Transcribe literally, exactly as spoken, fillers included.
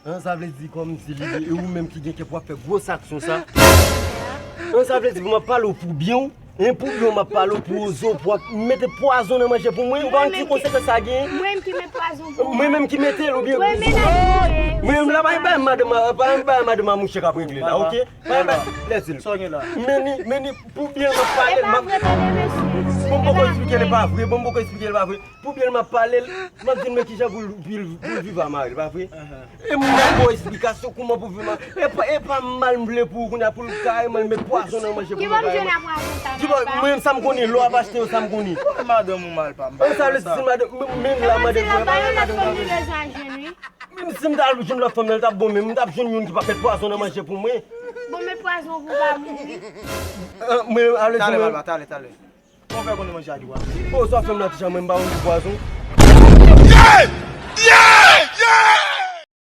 An, sa vle di kòmsi li, e ou menm ki gen kè pou w ap fè gwo aksyon sa. An, sa vle di pou m ap pale w pou byen w. E pou byen w m ap pale w pou ozo, pou w ap mete pwazon nan manje pou mwen. Ou pa konn ki konsekans sa genyen? Mwen menm ki met pwazon pou ou. Mwen menm ki mete l oubyen. Mwen menm la pa bay madanm, pa bay madanm a mouche k ap regle la, oke? Pa bay, lèse l. Sa w gen la? Men ni, men ni, pou byen m ap pale l, m ap. Bon, m poko eksplike l, e pa vre. Bon, m poko eksplike l, e pa vre. Pou byen l m ap pale l, m ap di l men kijan pou l, pou l, pou l viv a mari l, pa vre? E m nan bon esplikasyon kouman pou viv a mari l. E pa, e pa mal m vle pou ou kounye a pou l kareman l met pwason nan manje pou mwen kareman. Ki bò m jwenn a pwason sa? Ki bò, mwen menm sa m konnen, lè w ap achte yo, sa m konnen. Madanm ou mal pa m. Sa vle di si madanm, men, men la madanm mwen pa madanm pa vre. Menm si m ta al jwenn lòt fanm nan, l t ap bon, men m t ap jwenn youn ki p ap met pwason nan manje pou mwen. Bon, met pwazon pou w pa mouri. Mwen, ale di mwen. Talè, talè, talè. Kòman w fè konnen manje a dou a? O, sa fè m nan ti jan mwen m pa konn di pwazon.